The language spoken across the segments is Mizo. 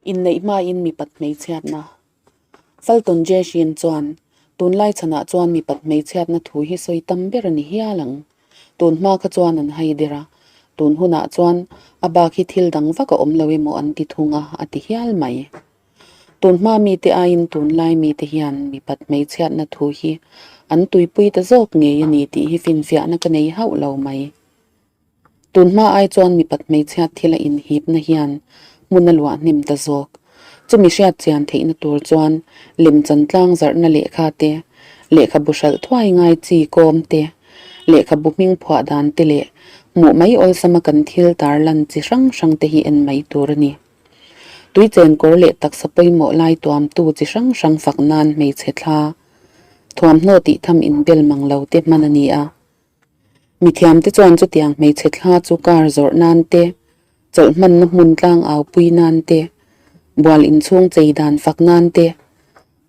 Inneih hmain mipat hmeichhiatna. Fulton J. Sheen chuan, Tunlai chhanah chuan mipat hmeichhiatna thu hi sawi tam ber a ni hial ang. Tun hma kha chuan an hai der a, tun hunah chuan a bak hi thil dang vak a awm lo emaw an ti thung a, a ti hial mai. Tun hma mite aiin tunlai mite hian mipat hmeichhiatna thu hi an tuipui ta zawk ngei a ni tih hi finfiahna ka nei hauh lo mai. Tun hma ai chuan mipat hmeichhiat thil a inhipna hian hmun a luah hnem ta zawk. Chumi hriat chian theihna tur chuan lemchan tlang zarhna lehkha te, lehkhabu hralh thuai ngai chi kawm te, lehkhabu hming phuah dan te leh hmuh mai awlsama kan thil tarlan chi hrang hrang te hi en mai tur a ni. Tui chenkawr leh taksa pawimawh lai tuamtu chi hrang hrang fak nan hmeichhe thla, thuamhnaw tih tham inbel mang lo te hman a ni a. Mithiamte chuan chutiang hmeichhe thla chu car zawrh nan te, chawlh hmanna hmun tlang au pui nan te, bual inchhung chei dan fak nan te,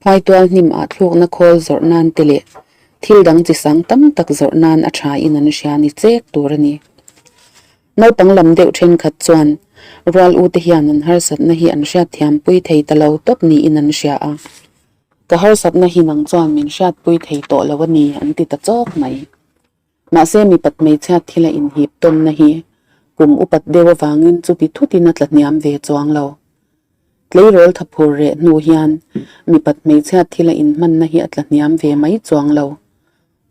phaitual hnim ah thlukna khawl zawrh nan te leh thil dang chi sang tam tak zawrh nan a tha in an hria ni chek tur a ni. Naupang lam deuh thenkhat chuan rual u te hian an harsatna hi an hriatthiam pui thei ta lo tawp niin an hria a. Ka harsatna hi nang chuan min hriatpui thei tawh lo a ni an ti ta chawk mai. Mahse mipat hmeichhiat thila inhip tawnna hi kum upat deuh avangin chuti thutin a tla hniam ve chuang lo. Tleirawl tha phur reh hnu hian mipat hmeichhiat thila inhmanna hi a tla hniam ve mai chuang lo.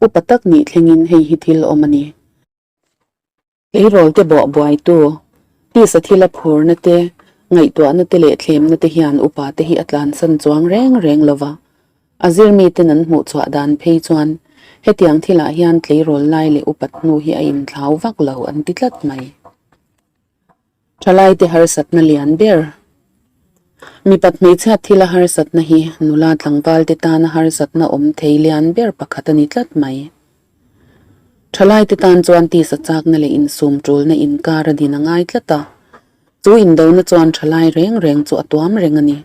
Upa tak nih thlengin hei hi thil awm a ni. Tleirawl te bawh buaitu, tisa thila phurna te, ngaihtuahna te leh thlemna te hian upa te hi a tlansan chuang reng reng lo va. A zirmiten an hmuh chhuah dan phei chuan hetiang thilah hian tleirawl lai leh upat hnu hi a inthlau vak lo an ti tlat mai. Thalaite harsatna lian ber. Mipat hmeichhiat thila harsatna hi nula tlangvalte tana harsatna awm thei lian ber pakhat a ni tlat mai. Thalaite tan chuan tisa chakna leh insum tulna inkar a din a ngai tlat a, chu indona chuan thalai reng reng chu a tuam reng a ni.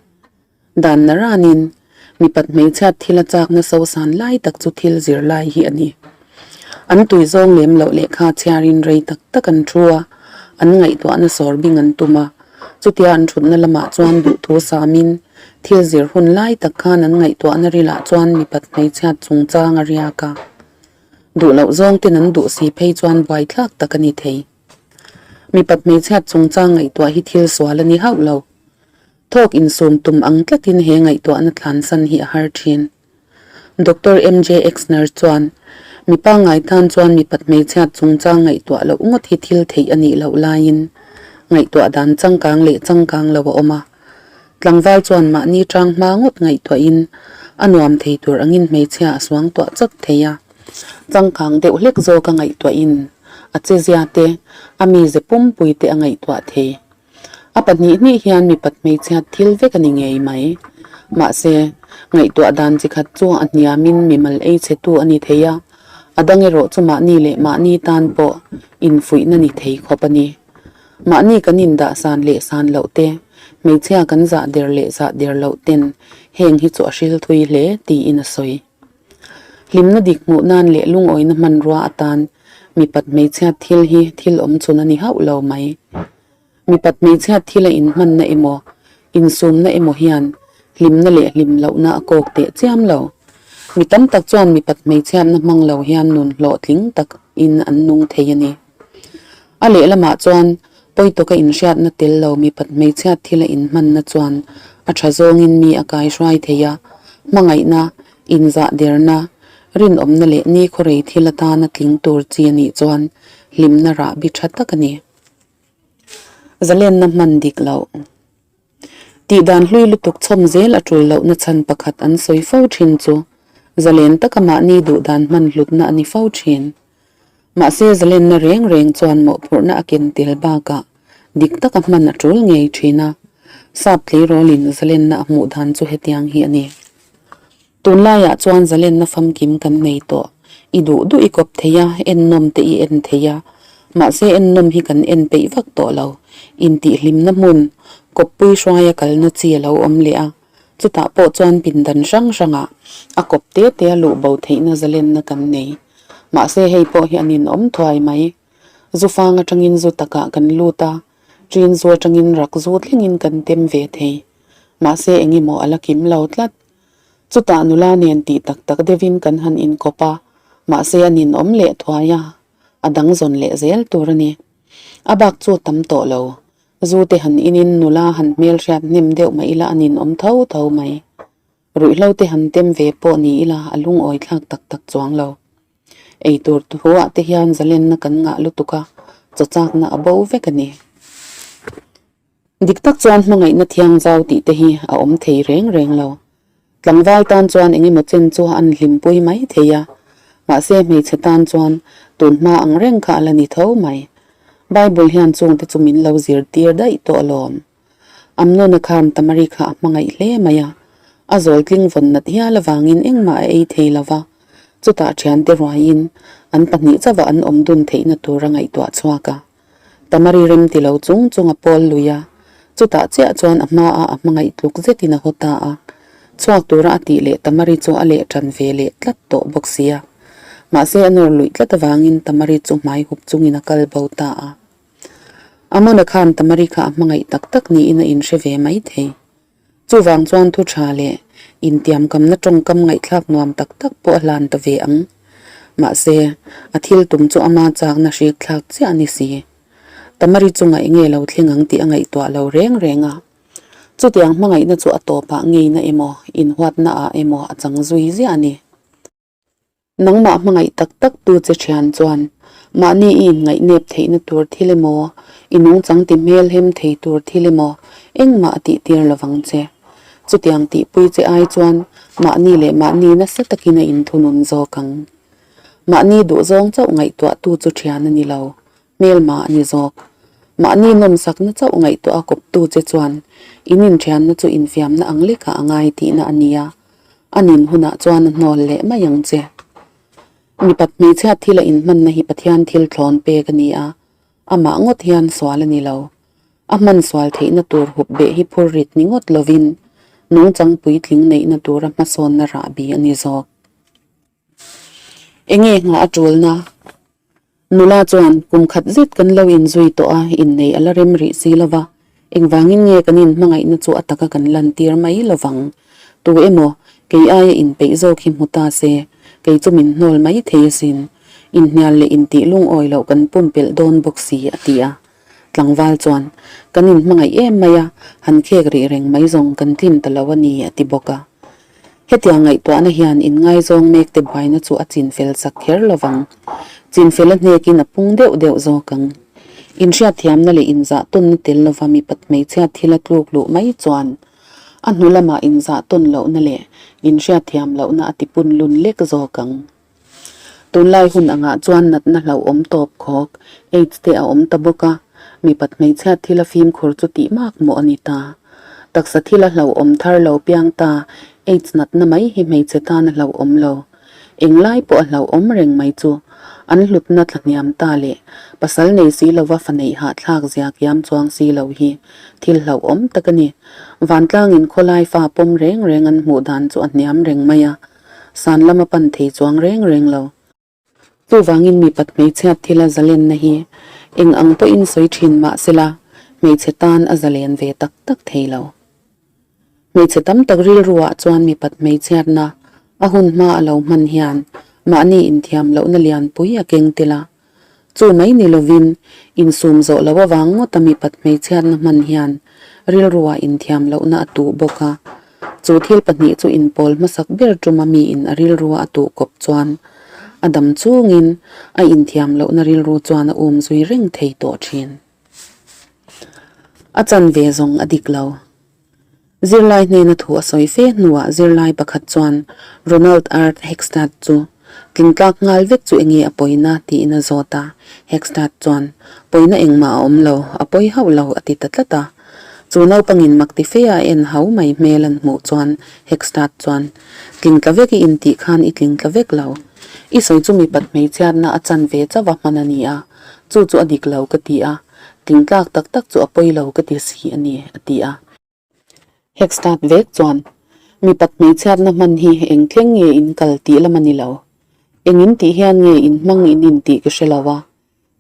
Dan na ranin mipat hmeichhiat thila chakna sosan lai tak chu thil zir lai hi a ni. An tui zawng lem loh lehkha chhiarin rei tak tak an thu a, an ngaihtuahna sawr bing an tum a, chutia an thutna lamah chuan duhthu samin thil zir hun lai tak khan an ngaihtuahna rilah chuan mipat hmeichhiat chungchang a riak a, duh loh zawng ten an duh si phei chuan buaithlak tak a ni thei. Mipat hmeichhiat chungchang ngaihtuah hi thil sual a ni hauh lo. Thawk insum tum ang tlatin he ngaihtuahna thlansan hi a har thin. Doctor MJ Exner chuan, Mi pangngai tan chuan mipat hmeichhiat chungchang ngaihtuah loh ngawt hi thil theih a nih loh laiin ngaihtuah dan changkang leh changkang lo a awm a. Tlangval chuan mahni tang hma ngawt ngaihtuahin a nuam thei tur angin hmeichhia a suangtuah chawt thei a. Changkang deuh hlek zawka ngaihtuahin a chezia te, a mize pumpui te a ngaihtuah thei. A pahnih hnih hian mipat hmeichhiat thil vek a ni ngei mai. Mahse, ngaihtuah dan chi khat chu a hniamin mimal ei chhetu a ni thei a, a dang erawh chu mahni leh mahni tan pawh infuihna ni thei khawp a ni. Mahni kan indah san leh san loh te, hmeichhia kan zah der leh zah der loh ten heng hi chu a hril thui hle tiin a sawi. Hlimna dik hmuh nan leh lungawina hmanrua atan mipat hmeichhiat thil hi thil awm chhun a ni hauh lo mai. Mipat hmeichhiat thila inhmanna emaw, insumna emaw hian hlimna leh hlim lohna a kawk teh chiam lo. Mi tam tak chuan mipat hmeichhiatna hmang lo hian nun hlawhtling tak in an nung thei a ni. A lehlamah chuan pawi tawka inhriatna tel lo mipat hmeichhiat thila inhmanna chuan a tha zawngin mi a kaihruai thei a, hmangaihna, inzah derna, rinawmna leh nikhawrei thil atana tling tur chi a nih chuan hlimna rahbi tha tak a ni. Zalenna hman dik loh. Tih dan hlui lutuk chhawm zel a tul lohna chhan pakhat an sawi fo thin chu zalen taka mahni duh dan hman hlutna a ni fo thin. Mahse zalenna reng reng chuan mawhphurhna a ken tel bakah dik taka hman a tul ngei thin a, sap tleirawlin zalenna a hmuh dan chu hetiang hi a ni. Tunlaiah chuan zalenna famkim kan nei tawh. I duh duh i kawp thei a, ennawm te i en thei a. Mahse ennawm hi kan en peih vak tawh lo. Intihhlimna hmun, kawppui hruaia kalna chi a lo awm leh a. Chutah pawh chuan pindan hrang hrangah a kawp te te a luh bo theihna zalenna kan nei. Mahse hei pawh hi a ninawm thuai mai. Zu fang atangin zu takah kan lut a, ṭin zu atangin rak zu thlengin kan tem ve thei. Mahse engemaw a la kim lo tlat. Chutah nula nen tih tak tak deuhin kan han inkawp a, mahse a ninawm leh thuai a, a dang zawn leh zel tur a ni. A bak chu tam tawh lo. Zu te han inin nula han hmelhriat hnem deuh mah ila a ninawm tho tho mai. Ruihhlo te han tem ve pawh ni ila a lungawi thlak tak tak chuang lo. Ei tur thuah te hian zalenna kan ngah lutuk a, chaw chakna a bo vek a ni. Dik tak chuan hmangaihna thiang zau tih te hi a awm thei reng reng lo. Tlangval tan chuan eng emaw chen chu an hlimpui mai thei a, mahse hmeichhe tan chuan tun hma ang reng kha a la ni tho mai. Bible hian chungte chu min lo zirtir daih tawh alawm. Amnona khan Tamari kha a hmangaih hle mai a, a zawltling vawn nat hial avangin engmah a ei thei lo va, chutah thiante ruaiin an pahnih chauha an awm dun theihna tur a ngaihtuah chhuak a. Tamari rem ti lo chung chung a pawl lui a, chutah chiah chuan a hmaah a hmangaih tluk zetin a haw ta a, chhuak tura a tih leh Tamari chu a leh tan ve leh tlat tawh bawk si a. Mahse a nawr luih tlat avangin Tamari chu hmai hup chungin a kal bo ta a. Amona khan Tamari kha a hmangaih tak tak niin a inhre ve mai thei. Chuvang chuan thu tha leh intiamkamna tawngkam ngaihthlak nuam tak tak pawh a hlan ta ve ang. Mahse, a thil tum chu ama chakna hrik thlak chiah a ni si. Tamari chungah enge lo thleng ang tih a ngaihtuah lo reng reng a. Chutiang hmangaihna chu a tawpah ngeina emaw, inhuatna ah emaw a chang zui ziah a ni. Nangmah hmangaih tak tak tu che thian chuan mahni i inngaih nep theihna tur thil emaw, i nungchang ti hmel hem thei tur thil emaw engmah a tihtir lovang che. Chutiang tihpui che ai chuan mahni leh mahni nasa takin a inthunun zawk ang. Mahni duhzawng chauh ngaihtuahtu chu thian a ni lo, hmelma a ni zawk. Mahni nawmsakna chauh ngaihtuah a kawptu che chuan in inthianna chu infiamna ang lekah a ngai tihna a nia, a nin hunah chuan a hnawl leh mai ang che. Mipat hmeichhia thil a inhmanna hi Pathian thil thlawn pek a ni a, amah ngawt hian sual a ni lo. A hman sual theihna tur hup beh hi phur rit ni ngawt lovin nungchang puitling neihna tura hmasawnna rahbi a ni zawk. Enge nghah a tulna? Nula chuan, Kum khat zet kan lo inzui tawh a, innei a la rem rih si lo va, engvangin nge kan inhmangaihna chu a taka kan lantir mai lo vang? Tu emaw, kei aia inpeih zawk hi hmu ta se, kei chu min hnawl mai thei asin. Inhnial leh intih lungawi loh kan pumpelh dawn bawk si, a ti a. Tlangval chuan, Kan inhmangaih em mai a, han khek rih reng mai zawng kan tlin ta lo a ni, a ti bawk a. Hetiang ngaihtuahna hian inngaizawng mekte buaina chu a chinfel sak kher lo vang. Chinfel a hnekin a pung deuh deuh zawk ang. Inhriatthiamna leh inzahtawnna tel lova mipat hmeichhia thil a tluk luh mai chuan a hnu lamah inzahtawn lohna leh inhriatthiam lohna a tipun lun lek zawk ang. Tunlai hun angah chuan natna hlauhawm tawp khawk, aids te a awm ta bawk a, mipat hmeichhiat thila fimkhur chu tih mak mawh a ni ta. Taksa thila hlauhawm thar lo piang ta, aids natna mai hi hmeichhe tan a hlauhawm lo. Englai pawh a hlauhawm reng mai chu an hlutna thlahniam ta leh pasal nei si lova fa neih hahthlak zia kiam chuang si lo hi thil hlauhawm tak a ni. Vantlangin khawlai fa pawm reng reng an hmuh dan chu a hniam reng mai a. San lama pan thei chuang reng reng lo. Chuvangin mipat hmeichhiat thila zalenna hi eng ang pawhin sawi thin mah sela hmeichhe tan a zalen ve tak tak thei lo. Hmeichhe tam tak rilruah chuan mipat hmeichhiatna a hun hma a lo hman hian mahni inthiam lohna lianpui a keng tel a. Chu mai ni lovin insum zawh loh avang ngawta mipat hmeichhiatna hman hian rilruah inthiam lohna a tuh bawk a. Chu thil pahnih chu inpawl hmasak ber tuma miin a rilrua a tuh kawp chuan a dam chungin a inthiam lohna rilru chuan a um zui reng thei tawh thin. A chanve zawng a dik lo. Zirlai hnena thu a sawi fe hnuah zirlai pakhat chuan Ronald Art Hegstad chu tlingtlak nghal vek chu enge a pawina tiin a zawt a, Hegstad chuan pawina engmah a awm lo, a pawi hauh lo a ti ta tlat a. Chu naupangin mak ti fe a en hau mai hmel an hmuh chuan Hegstad chuan tlingtla vek i intih khan i tlingtla vek lo. I sawi chu mipat hmeichhiatna a chan ve chauh a hman a ni a, chu chu a dik lo ka ti a. Tlingtlak tak tak chu a pawi lo ka ti si a ni, a ti a. Hegstad vek chuan, Mipat hmeichhiatna hman hi eng thleng nge in kal tih lam a ni lo. Eng in tih hian nge in hmang in in tih ka hre lo a.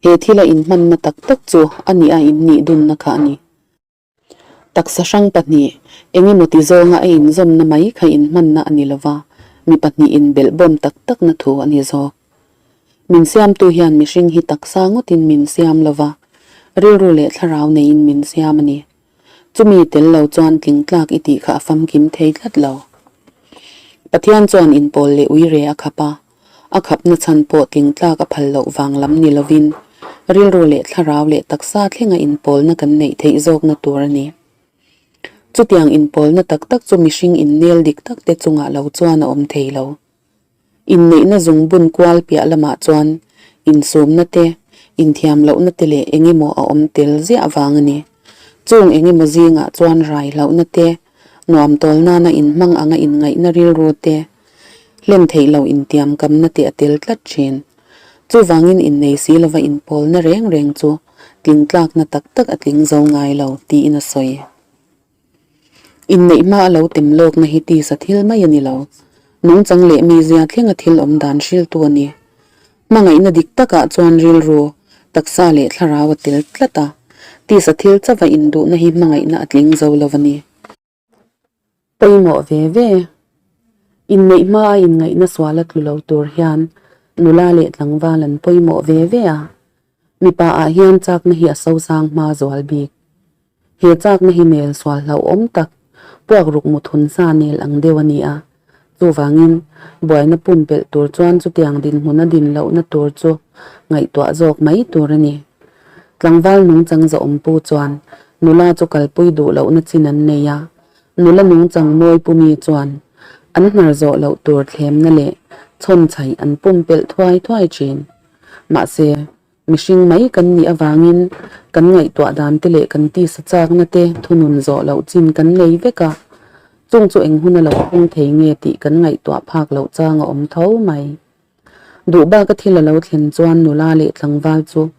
He thila in hmanna tak tak chu a nih a in nih dunna kha a ni. Taksa hrang pahnih, engemaw ti zawnga a inzawmna mai kha inhmanna a ni lova, mi pahnih inbelhbawm tak takna thu a ni zawk. Min siamtu hian mihring hi taksa ngawtin min siam lova, rilru leh thlarau neiin min siam a ni. Chumi tel lo chuan tling tlak i tih kha a famkim thei tlat lo. Pathian chuan inpawl leh uire a khap a, a khapna chhan pawh tling tlak a phal loh vang lam ni lovin rilru leh thlarau leh taksa thlenga inpawlna kan neih theih zawkna tur a ni. Chutiang inpawlna tak tak chu mihring innel dik tak te chungah lo chuan a awm thei lo. Inneihna zungbun kual piah lamah chuan insumna te, inthiam lohna te leh eng emaw a awm tel ziah vang a ni. Chung eng emaw zingah chuan rai hlauhna te, nuam tawl nana inhmang anga inngaihna rilru te, hlen theih loh intiamkamna te a tel tlat thin. Chuvangin innei si lova inpawlna reng reng chu tlingtlakna tak tak a tling zo ngai lo, tiin a sawi. Inneih hma a lo tem lawkna hi tisa thil mai a ni lo. Nungchang leh mizia thlenga thil awm dan hriltu a ni. Hmangaihna dik takah chuan rilru, taksa leh thlarau a tel tlat a. Tisa thil chauha induhna hi hmangaihna a tling zo lo a ni. Pawimawh ve ve. Inneih hma a inngaihna sual a tlu lo tur hian nula leh tlangval an pawimawh ve ve a. Mipa ah hian chakna hi a sosang hma zual bik. He chakna hi nel sual hlauhawm tak, puak ruk mu thun sa nel ang deuh a ni a. Chuvangin, buaina pumpelh tur chuan chutiang dinhmun a din lohna tur chu ngaihtuah zawk mai tur a ni. Tlangval nungchang zawhawmpu chuan nula chu kalpui duh lohna chin an nei a, nula nungchang mawi pumi chuan an hnar zawh loh tur thlemna leh chhawnchhaih an pumpelh thuai thuai thin. Mahse, Mihring mai kan nih avangin kan ngaihtuah dan te leh kan tisa chakna te thunun zawh loh chin kan nei vek a, chung chu eng hun a lo thleng thei nge tih kan ngaihtuah phak loh chang a awm tho mai. Duh baka thil a lo thlen chuan nula leh tlangval chu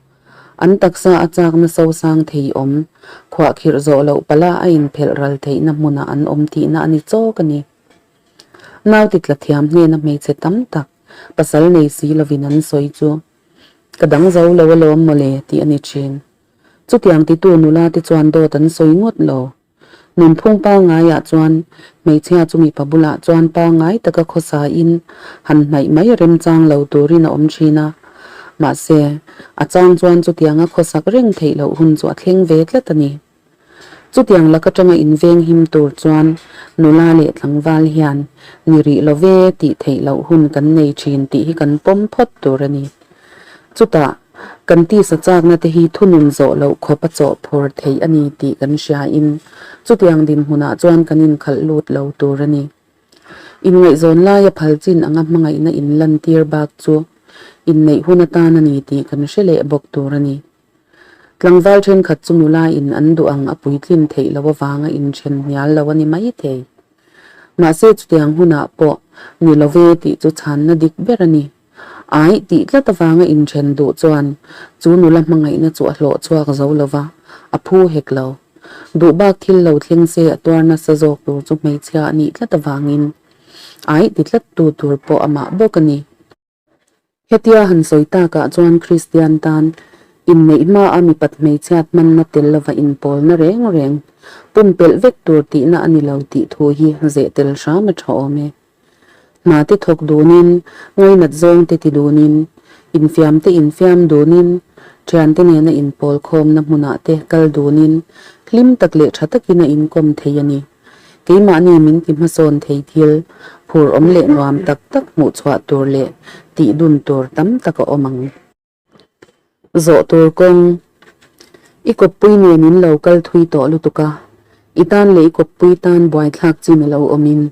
an taksa a chakna sosang thei awm, khuahkhirh zawh loh pala a inphelh ral theihna hmunah an awm tihna a ni chawk a ni. Nau titla thiam hnena hmeichhe tam tak pasal nei si lovin an sawi chu Ka dang zo lo alawm mawle tih a ni thin. Chutiang titu nula te chuan dawt an sawi ngawt lo. Nunphung pangaiah chuan hmeichhia chu mipa bulah chuan pangai taka khawsain han hnaih mai remchang lo turin a awm thin a. Mahse, a chang chuan chutianga khawsak reng theih loh hun chu a thleng ve tlat a ni. Chutiang lak atanga inveng him tur chuan nula leh tlangval hian ni rih lo ve tih theih loh hun kan nei thin tih hi kan pawm phawt tur a ni. Chutah, kan tisa chakna te hi thunun zawh loh khawp a chawh phur theih a ni tih kan hriain chutiang dinhmunah chuan kan inkhalh lut lo tur a ni. Inngaihzawn laia phal chin anga hmangaihna inlantir bak chu inneih hun atan a ni tih kan hre leh bawk tur a ni. Tlangval thenkhat chu nula in an duh ang a puitlin theih loh avanga inthen hnial lo a ni mai thei. Mahse chutiang hunah pawh ni lo ve tih chu chhanna dik ber a ni. Aih tih tlat avanga inthen duh chuan chu nula hmangaihna chu a hlawh chhuak zo lo va, a phu hek lo. Duh bak thil lo thleng se a tuar nasa zawk tur chu hmeichhia a nih tlat avangin aih ti tlat tu tur pawh amah bawk a ni. Hetia han sawi takah chuan Kristian tan inneih hmaa mipat hmeichhiat hmanna tel lova inpawlna reng reng pumpelh vek tur tihna a ni lo tih thu hi zeh tel hram a tha awm e. Hna te thawk dunin, ngainat zawng te ti dunin, infiam te infiam dunin, thiante nena inpawl khawmna hmunah te kal dunin hlim tak leh tha takin a inkawm thei a ni. Keimahni min ti hmasawn thei thil, phur awm leh nuam tak tak hmuh chhuah tur leh tih dun tur tam tak a awm ang. Zawh tur kawng, I kawppui nen in lo kal thui tawh lutuk a, i tan leh i kawppui tan buaithlak chin a lo awmin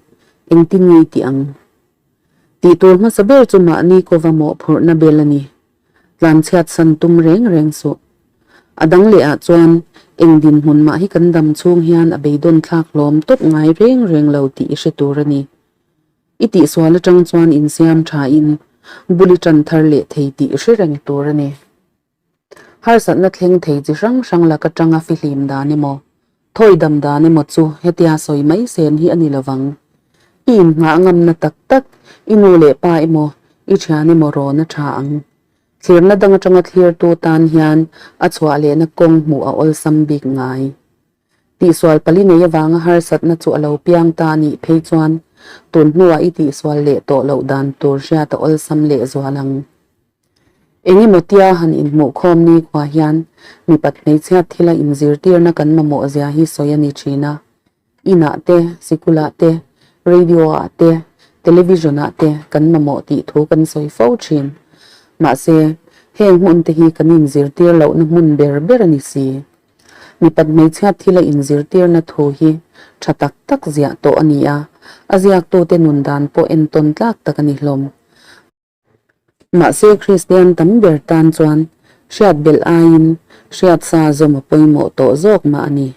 engtin nge i tih ang? Tih tur hmasa ber chu mahni kawva mawhphurhna bel a ni. Tlanchhiat san tum reng reng suh. A dang leh ah chuan eng dinhmun mah hi kan dam chhung hian a beidawn thlak hlawm tawp ngai reng reng lo tih i hre tur a ni. I tihsual atang chuan insiam tha in bul i tan thar leh thei tih i hre reng tur a ni. Harsatna thleng thei chi hrang hrang lak atanga fihlim dan emaw, thawi dam dan emaw chu hetia sawi mai sen hi a ni lovang. I inngah ngamna tak tak, i nu leh pa emaw, i thian emaw rawn a tha ang. Thlirna dang atanga thlirtu tan hian a chhuah lehna kawng hmuh a awlsam bik ngai. Tihsual pali nei avanga harsatna chu a lo piang ta a nih phei chuan tun hnuah i tihsual leh tawh loh dan tur hriat a awlsam leh zual ang. Eng emaw tia han inhmuhkhawm nikhua hian mipat hmeichhiat thila inzirtirna kan mamawh zia hi sawi a ni thin a. Inah te, sikulah te, radio-ah te, television-ah te kan mamawh tih thu kan sawi fo thin. Mahse, heng hmun te hi kan inzirtir lohna hmun ber ber a ni si. Mipat hmeichhiat thila inzirtirna thu hi tha tak tak ziah tawh a ni a, a ziaktute nun dan pawh entawn tlak tak a ni hlawm. Mahse Kristian tam ber tan chuan hriat belh aiin hriat sa zawm a pawimawh tawh zawk mah a ni.